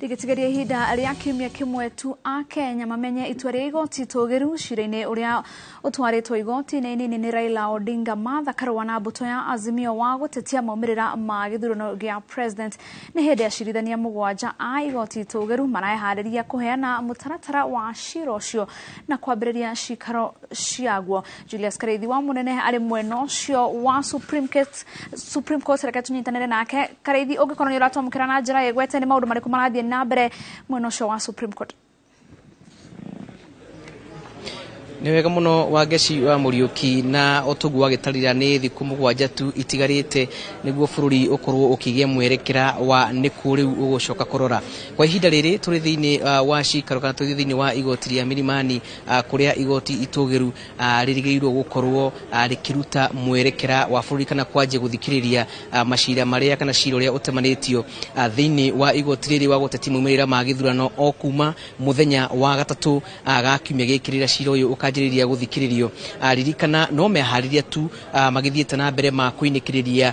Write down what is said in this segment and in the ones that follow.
Rĩgĩtigaria ihinda rĩa kiumia kĩmwe tu a Kenya mamenye itua rĩa igoti itũgĩru cira-inĩ ũrĩa ũtwarĩtwo igoti-inĩ inini nĩ Raila Odinga, Martha Karua na mbũtũ ya Azimio wa gũtetia maumĩrĩra ma gĩthurano gĩa president. Nĩ hĩndĩ acirithania mũgwanja a igoti itũgĩru maraeharĩria kũheana mũtaratara wa cira ũcio na kwambĩrĩria cikaro ciaguo. Julius Kareithi wa Munene arĩ mwena ũcio wa Supreme Court, reke tũnyitanĩre nake. Kareithi, ũngĩkorwo nĩ ũratwamũkĩra na njĩra ĩgwete, nĩ maũndũ marĩkũ marathiĩ na mbere mwena ũcio wa Supreme Court? Nĩ wega mũno, Wangeci wa Mũriũki, na ũtoguo wagĩtarĩria nĩ thikũ 7 tu itigarĩte nĩguo bũrũri ũkorwo ũkĩgĩa mwerekera wa nĩkũ rĩu ũgũcoka kũrora. Kwa ihinda rĩrĩ tũrĩ thĩinĩ wa cikaro kana tũrĩ thĩinĩ wa igoti rĩa Milimani, kũrĩa igoti itũgĩru rĩrĩgĩrĩirwo gũkorwo rĩkĩruta mwerekera wa bũrũri kana kwanjia gũthikĩrĩria macira marĩa kana cira ũrĩa ũtemanĩtio thĩinĩ wa igoti rĩrĩ wa gũtetia maumĩrĩra ma gĩthurano o kuma mũthenya wa gatatũ ga kiumia gĩkĩ rĩrĩa cira ũyũ ũkanjĩrĩria gũthikĩrĩrio. Ririkana no meharĩria tu magĩthiĩte na mbere ma kũinĩkĩrĩria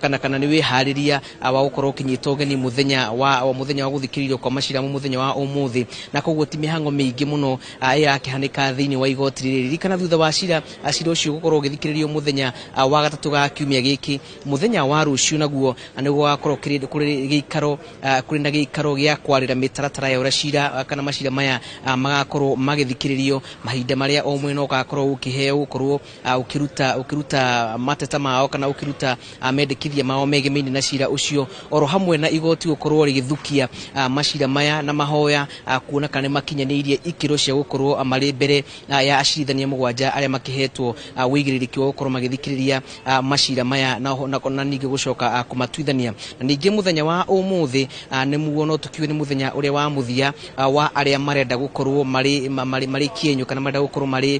kana nĩ wĩharĩria wa gũkorwo ũkĩnyita ũgeni mũthenya wa gũthikĩrĩrio kwa macira mũthenya wa ũmũthĩ, na koguo ti mĩhang'o mĩingĩ mũno ĩrakĩhanĩka thĩinĩ wa igoti rĩrĩ. Ririkana thutha wa cira ũcio gũkorwo ũgĩthikĩrĩrio mũthenya wa gatatũ ga kiumia gĩkĩ, mũthenya wa rũciũ naguo nĩguo gũgakorwo kũrĩ gĩikaro kũrĩ na gĩikaro gĩa kwarĩra mĩtaratara ya ũrĩa cira kana macira maya magakorwo magĩthikĩrĩrio, mahinda marĩa o mwena ũgakorwo ũkĩheo gũkorwo ũkĩruta mateta mao kana ũkĩruta mendekithia mao megemeine na cira ũcio, oro hamwe na igoti gũkorwo rĩgĩthukia macira maya na mahoya kuona kana nĩ makinyanĩirie ikĩro cia gũkorwo marĩ mbere ya acirithania 7 arĩa makĩhetwo wĩigĩrĩrĩki wa gũkorwo magĩthikĩrĩria macira maya na ningĩ gũcoka kũmatuithania. Na ningĩ mũthenya wa ũmũthĩ nĩguo no tũkiuge nĩ mũthenya ũrĩa wa mũthia wa arĩa marenda gũkorwo marĩ kĩenyũ kana marenda gũkorwo marĩ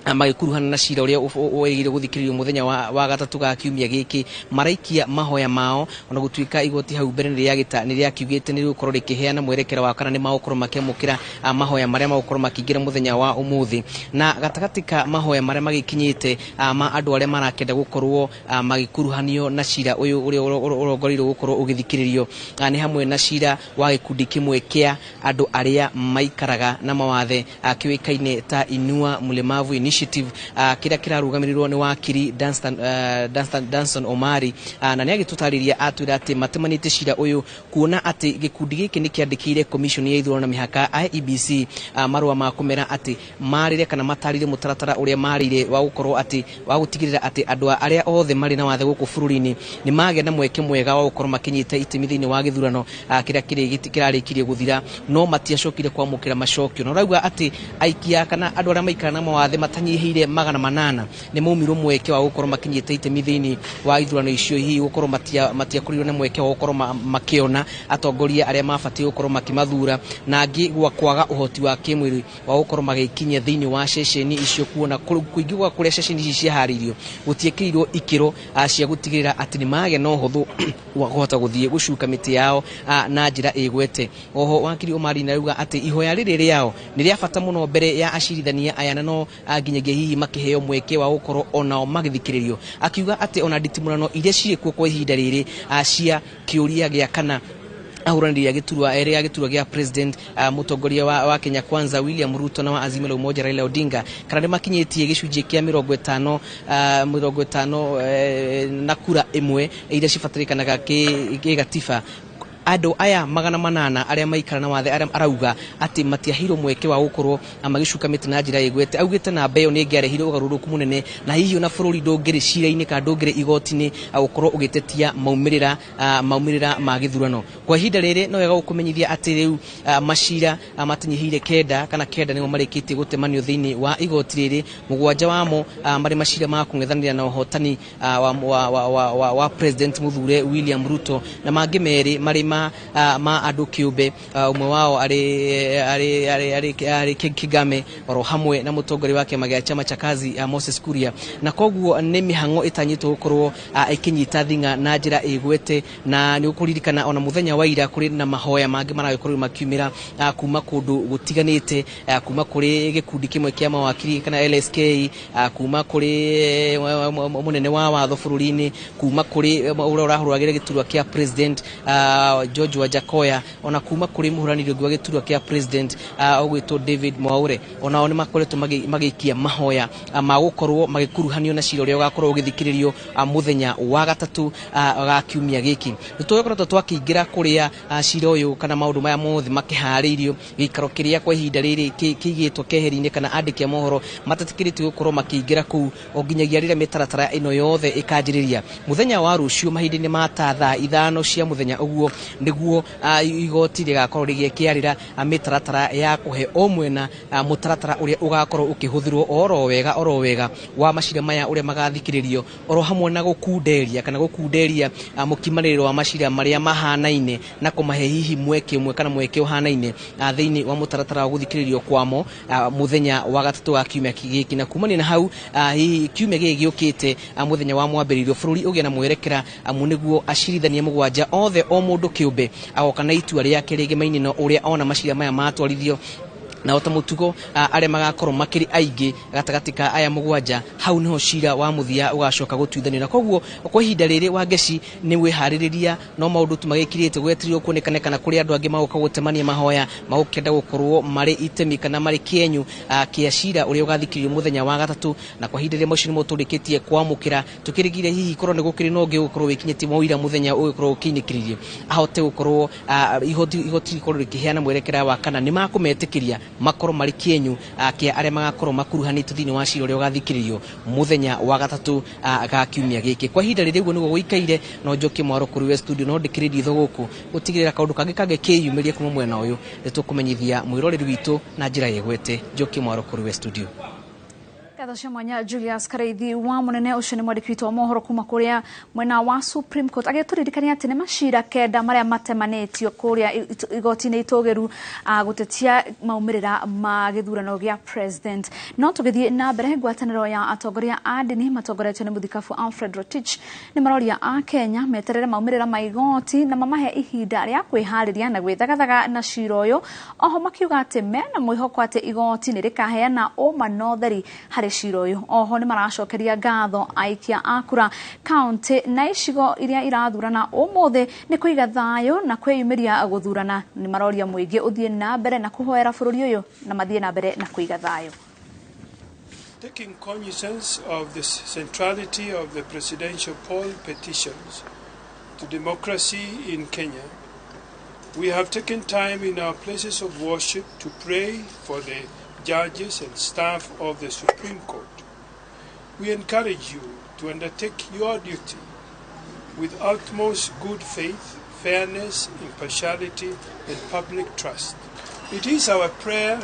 magĩkuruhana na cira ũrĩa wĩrĩgĩrĩirwo gũthikĩrĩrio mũthenya wa gatatũ ga kiumia gĩkĩ, maraikia mahoya mao, ona gũtuĩka igoti hau mbere nĩ rĩakiugĩte nĩ rĩgũkorwo rĩkĩheana mwerekera wa kana nĩ magũkorwo makĩamũkĩra mahoya marĩa magũkorwo makĩingĩra mũthenya wa ũmũthĩ. Na gatagatĩ ka mahoya marĩa magĩkinyĩte ma andũ arĩa marakĩenda gũkorwo magĩkuruhanio na cira ũyũ ũrĩa ũrongoreirio gũkorwo ũgĩthikĩrĩrio nĩ hamwe na cira wa gĩkundi kĩmwe kĩa andũ arĩa maikaraga na mawathe kĩũĩkaine ta Inua Mlemavu Initiative, kĩrĩa kĩrarũgamĩrĩrwo nĩ wakiri Danstan Omari, na nĩ agĩtũtarĩria atwĩra atĩ matemanĩtie cira ũyũ kuona atĩ gĩkundi gĩkĩ nĩ kĩandĩkĩire commission ya ithurano na mĩhaka IEBC marũa ma kũmera atĩ marĩre kana matarĩrie mũtaratara ũrĩa marĩire wa gũkorwo atĩ wa gũtigĩrĩra atĩ andũ arĩa othe marĩ na wathe gũkũ bũrũri-inĩ nĩ magĩa na mweke mwega wa gũkorwo makĩnyita itemi thĩinĩ wa gĩthurano kĩrĩa kĩrarĩkirie gũthira, no matiacokire kwamũkĩra macokio. Na ũrauga atĩ aikia kana andũ arĩa maikara na mawathe matanyihĩire 800 nĩ maumirwo mweke wa gũkorwo makĩnyita itemi thĩinĩ wa ithurano icio, hihi gũkorwo matiakorirwo na mweke wa gũkorwo makĩona atongoria arĩa mabatiĩ gũkorwo makĩmathura, na angĩ gwa kwaga ũhoti wa kĩmwĩrĩ wa gũkorwo magĩkinyia thĩinĩ wa ceceni icio, kuona kũingĩ gwa kũrĩa ceceni ici ciaharĩirio gũtiĩkĩrirwo ikĩro cia gũtigĩrĩra atĩ nĩ magĩa na ũhũthũ wa kũhota gũthiĩ gũcuka mĩtĩ yao na njĩra ĩgwete. Oho wakiri Omari narauga atĩ ihoya rĩrĩ rĩao nĩ rĩa bata mũno mbere ya acirithania aya, na no nginyagia hihi makĩheo mweke wa gũkorwo onao magĩthikĩrĩrio, akiuga atĩ ona nditimũrano iria cirĩ kuo kwa ihinda rĩrĩ cia kĩũria gĩa kana ahũranĩri a gĩturwa erĩ a gĩturwa gĩa president, mũtongoria wa Kenya Kwanza William Ruto na wa Azimio la Umoja Raila Odinga, kana nĩ makinyĩtie gĩcunjĩ kĩa 50 na kura ĩmwe iria cibatarĩkanaga kĩgatiba, andũ aya 800 arĩa maikara na wathe arĩa arauga atĩ matiaheirwo mweke wa gũkorwo magĩcuka mĩtĩ na njĩra ĩgwete, augĩte namba ĩyo nĩ ĩngĩarehire ũgarũrũku mũnene na hihi ona bũrũri ndũngĩrĩ cira-inĩ kana ndũngĩrĩ igoti-inĩ gũkorwo ũgĩtetia maumĩrĩra ma gĩthurano. Kwa ihinda rĩrĩ no wega gũkũmenyithia atĩ rĩu macira matinyihĩire 9 kana 9 nĩmo marĩkĩtie gũtemanio thĩinĩ wa igoti rĩrĩ, 7 wamo marĩ macira ma kũng'ethanĩra na ũhotani wa president mũthure William Ruto, na mangĩ 2 marĩ ma andũ kĩũmbe, ũmwe wao arĩ Kigame oro hamwe na mũtongoria wa kĩama gĩa Chama cha Kazi, Moses Kuria. Na koguo nĩ mĩhang'o ĩtanyĩtwo gũkorwo ĩkĩnyita thing'a na njĩra ĩgwete. Na nĩ ũkũririkana ona mũthenya wa ira kũrĩ na mahoya mangĩ maragĩkorwo makiumĩra kuma kũndũ gũtiganĩte, kuma kũrĩ gĩkundi kĩmwe kĩa mawakiri kana LSK, kuma kũrĩ mũnene wa watho bũrũri-inĩ, kuma kũrĩ ũrĩa ũrahũragĩra gĩturwa kĩa president. George Wajackoyah, ona kuma kũrĩ mũhũranĩri ũngĩ wa gĩturwa kĩa president ũgwĩtwo David Mwaure, onao nĩ makoretwo magĩikia mahoya ma gũkorwo magĩkuruhanio na cira ũrĩa ũgakorwo ũgĩthikĩrĩrio mũthenya wa gatatũ ga kiumia gĩkĩ. Nĩ tũgĩkoretwo twakĩingĩra kũrĩa cira ũyũ kana maũndũ maya mothe makĩharĩirio, gĩikaro kĩrĩa kwa ihinda rĩrĩ kĩigĩtwo keheri-inĩ kana andĩki a mohoro matetĩkĩrĩtio gũkorwo makĩingĩra kũu o nginyagia rĩrĩa mĩtaratara ĩno yothe ĩkanjĩrĩria mũthenya wa rũciũ mahinda-inĩ ma ta thaa 5 cia mũthenya. Ũguo nĩguo igoti rĩgakorwo rĩgĩkĩarĩra mĩtaratara ya kũhe o mwena mũtaratara ũrĩa ũgakorwo ũkĩhũthĩrwo oro wega wa macira maya ũrĩa magathikĩrĩrio, oro hamwe na gũkunderia kana gũkunderia mũkimanĩrĩro wa macira marĩa mahanaine na kũmahe hihi mweke ũmwe kana mweke ũhanaine thĩinĩ wa mũtaratara wa gũthikĩrĩrio kwamo mũthenya wa gatatũ wa kiumia gĩkĩ. Na kumania na hau hihi kiumia gĩkĩ gĩũkĩte mũthenya wa mwambĩrĩrio bũrũri ũgĩe na mwerekera, amu nĩguo acirithania 7 othe o mũndũ kĩũmbe agoka na itua rĩake rĩgemaine na ũrĩa ona macira maya matwarithio, na ota mũtugo arĩa magakorwo makĩrĩ aingĩ gatagatĩ ka aya 7, hau niho cira wa mũthia ũgacoka gũtuithanio. Na koguo kwa ihinda rĩrĩ Wangeci nĩ wĩharĩrĩria, no maũndũ tu magĩkirĩte gwetereirwo kuonekane kana kũrĩ andũ angĩ magoka gũtemania mahoya magũkĩenda gũkorwo marĩ itemi kana marĩ kĩenyu kĩa cira ũrĩa ũgathikĩrĩrio mũthenya wa gatatũ. Na kwa ihinda rĩrĩ macio nĩmo tũrĩkĩtie kwamũkĩra, tũkĩrĩgire hihi korwo nĩ gũkĩrĩ na ũngĩ ũgũkorwo wĩkinyĩtie maũira mũthenya ũgĩkorwo ũkĩinĩkĩrĩrio ahote gũkorwo igoti rĩkorwo rĩkĩheana mwerekera wa kana nĩ makũmetĩkĩria makorwo marĩ kĩenyu kĩa arĩa magakorwo makuruhanĩtio thĩinĩ wa cira ũrĩa ũgathikĩrĩrio mũthenya wa gatatũ ga kiumia gĩkĩ. Kwa ihinda rĩrĩ ũguo nĩguo gũikaire, no njokie mwaro kũrĩ we studio, no ndĩkĩrĩ ritho gũkũ gũtigĩrĩra kaũndũ kangĩ kangĩkĩyumĩria kuma mwena ũyũ nĩtũkũmenyithia mwĩroreri witũ na njĩra ĩgwete. Njokie mwaro kũrĩ we studio. Ngatho cia mwanya Julius Kareithi wa munene, ũcio nĩ mwandĩki witũ wa mohoro kuma kũrĩa mwena wa Supreme Court, agĩtũririkania atĩ nĩ macira 9 marĩa matemanĩtio kũrĩa igoti-inĩ itũgĩru gũtetia maumĩrĩra ma gĩthurano gĩa president. No tũgĩthiĩ na mbere, ngwatanĩro ya atongoria a ndini matongoretio nĩ mũthikabu Alfred Rotich nĩ maroria a Kenya meterere maumĩrĩra ma igoti na mamahe ihinda rĩa kwĩharĩria na gwĩthagathaga na cira ũyũ. Oho makiuga atĩ mena mwĩhoko atĩ igoti nĩ rĩkaheana ũma na ũtheri harĩ cira ũyũ. Oho nĩ maracokeria ngatho aikia a kura kaunti na icigo iria irathurana ũmũthĩ nĩ kũiga thayũ na kwĩyumĩria gũthurana. Nĩ maroria mũingĩ ũthiĩ na mbere na kũhoera bũrũri ũyũ na mathiĩ na mbere na kũiga thayũ. Taking cognizance of the centrality of the presidential poll petitions to democracy in Kenya, we have taken time in our places of worship to pray for the judges and staff of the Supreme Court. We encourage you to undertake your duty with utmost good faith, fairness, impartiality, and public trust. It is our prayer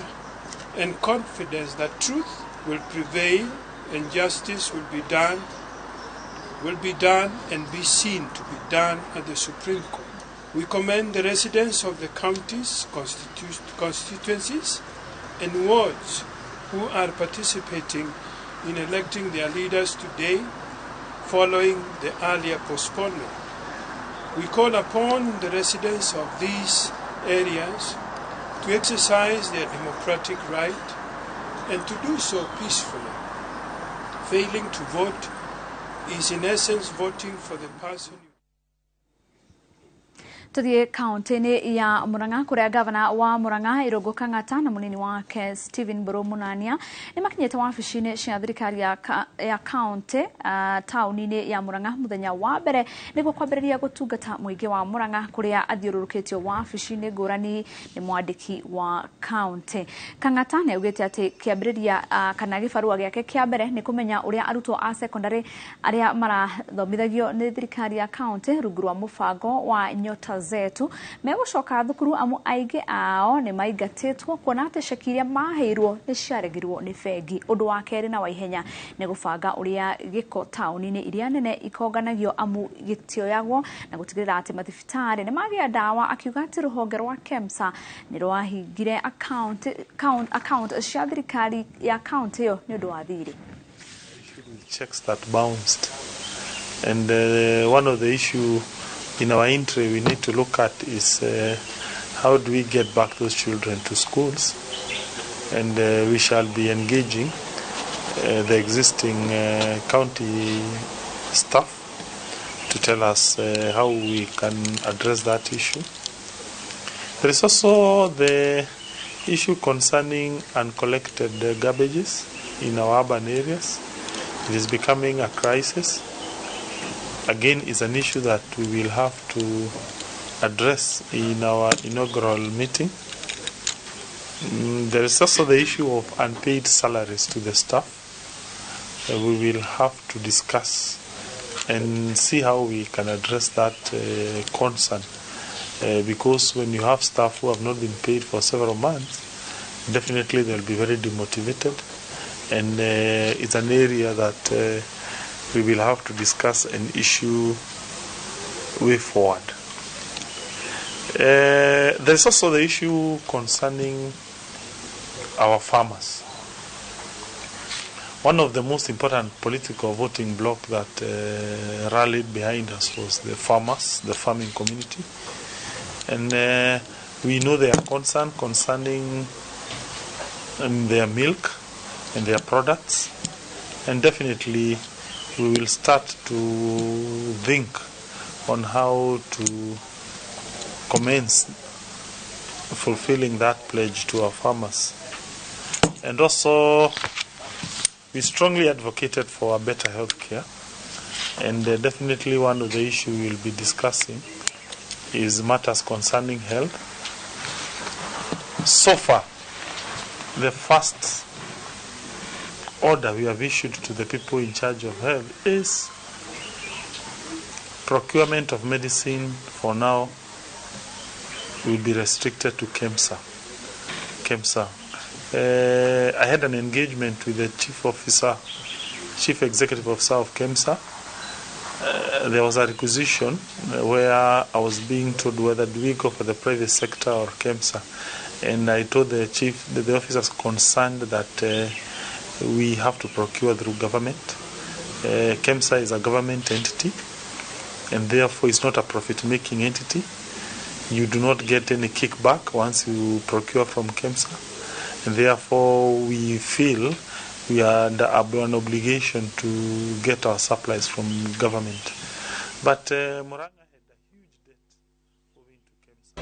and confidence that truth will prevail and justice will be done and be seen to be done at the Supreme Court. We commend the residents of the counties, constituencies, and wards who are participating in electing their leaders today following the earlier postponement. We call upon the residents of these areas to exercise their democratic right and to do so peacefully. Failing to vote is in essence voting for the person. Tuthie kaunti-inĩ ya Murang'a kũrĩa gavana wa Murang'a Irũngũ Kang'ata na mũnini wake Stephen Mburu Munania nĩ makinyĩte wabici-inĩ cia thirikari ya kaunti taũni-inĩ ya Murang'a mũthenya wa mbere nĩguo kwambĩrĩria gũtungata mũingĩ wa Murang'a kũrĩa athiũrũrũkĩtio wabici-inĩ ngũrani nĩ mwandĩki wa kaunti. Kang'ata nĩ augĩte atĩ kĩambĩrĩria kana gĩbarũa gĩake kĩa mbere nĩ kũmenya ũrĩa arutwo a secondary arĩa marathomithagio nĩ thirikari ya kaunti rungu rwa mũbango wa Nyota Zetu megũcoka thukuru amu aingĩ ao nĩ maingatĩtwo kuona atĩ ceki iria maheirwo nĩ ciaregirwo nĩ bengi. Ũndũ wa kerĩ na wa ihenya nĩ gũbanga ũrĩa gĩko taũni-inĩ iria nene ikonganagio amu gĩtioyagwo na gũtigĩrĩra atĩ mathibitarĩ nĩ magĩa ndawa, akiuga atĩ rũhonge rwa KEMSA nĩ rwahingire account cia thirikari ya kaunti ĩyo nĩ ũndũ wa thirĩ. Checks that bounced, and one of the issue in our entry we need to look at is how do we get back those children to schools, and we shall be engaging the existing county staff to tell us how we can address that issue. There is also the issue concerning uncollected garbages in our urban areas. It is becoming a crisis. Again, it's an issue that we will have to address in our inaugural meeting. There is also the issue of unpaid salaries to the staff. We will have to discuss and see how we can address that concern. Because when you have staff who have not been paid for several months, definitely they'll be very demotivated. And it's an area that we will have to discuss and issue way forward. There's also the issue concerning our farmers. One of the most important political voting bloc that rallied behind us was the farmers, the farming community. And we know their concern concerning their milk and their products. And definitely we will start to think on how to commence fulfilling that pledge to our farmers. And also, we strongly advocated for a better health care, and definitely one of the issues we will be discussing is matters concerning health. So far, the first order we have issued to the people in charge of health is procurement of medicine for now will be restricted to KEMSA. KEMSA. I had an engagement with the Chief Executive Officer of KEMSA. There was a requisition where I was being told whether do we go for the private sector or KEMSA. And I told the chief, the officers concerned that we have to procure through government. KEMSA is a government entity, and therefore it's not a profit-making entity. You do not get any kickback once you procure from KEMSA. And therefore, we feel we are under an obligation to get our supplies from government. But Murang'a had a huge debt owing to KEMSA.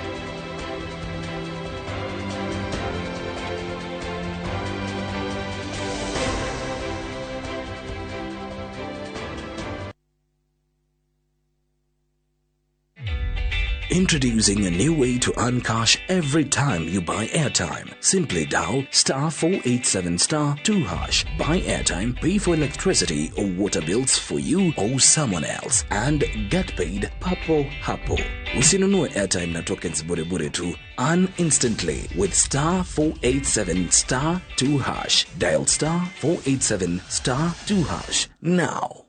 Introducing a new way to earn cash every time you buy airtime. Simply dial *487*2#. Buy airtime, pay for electricity or water bills for you or someone else, and get paid papo hapo. Usinunue airtime na tokens bure bure tu. Earn instantly with *487*2#. Dial *487*2# now.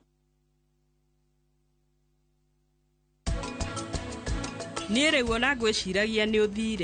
Niĩ rĩu ona ngwĩciragia nĩ ũthire.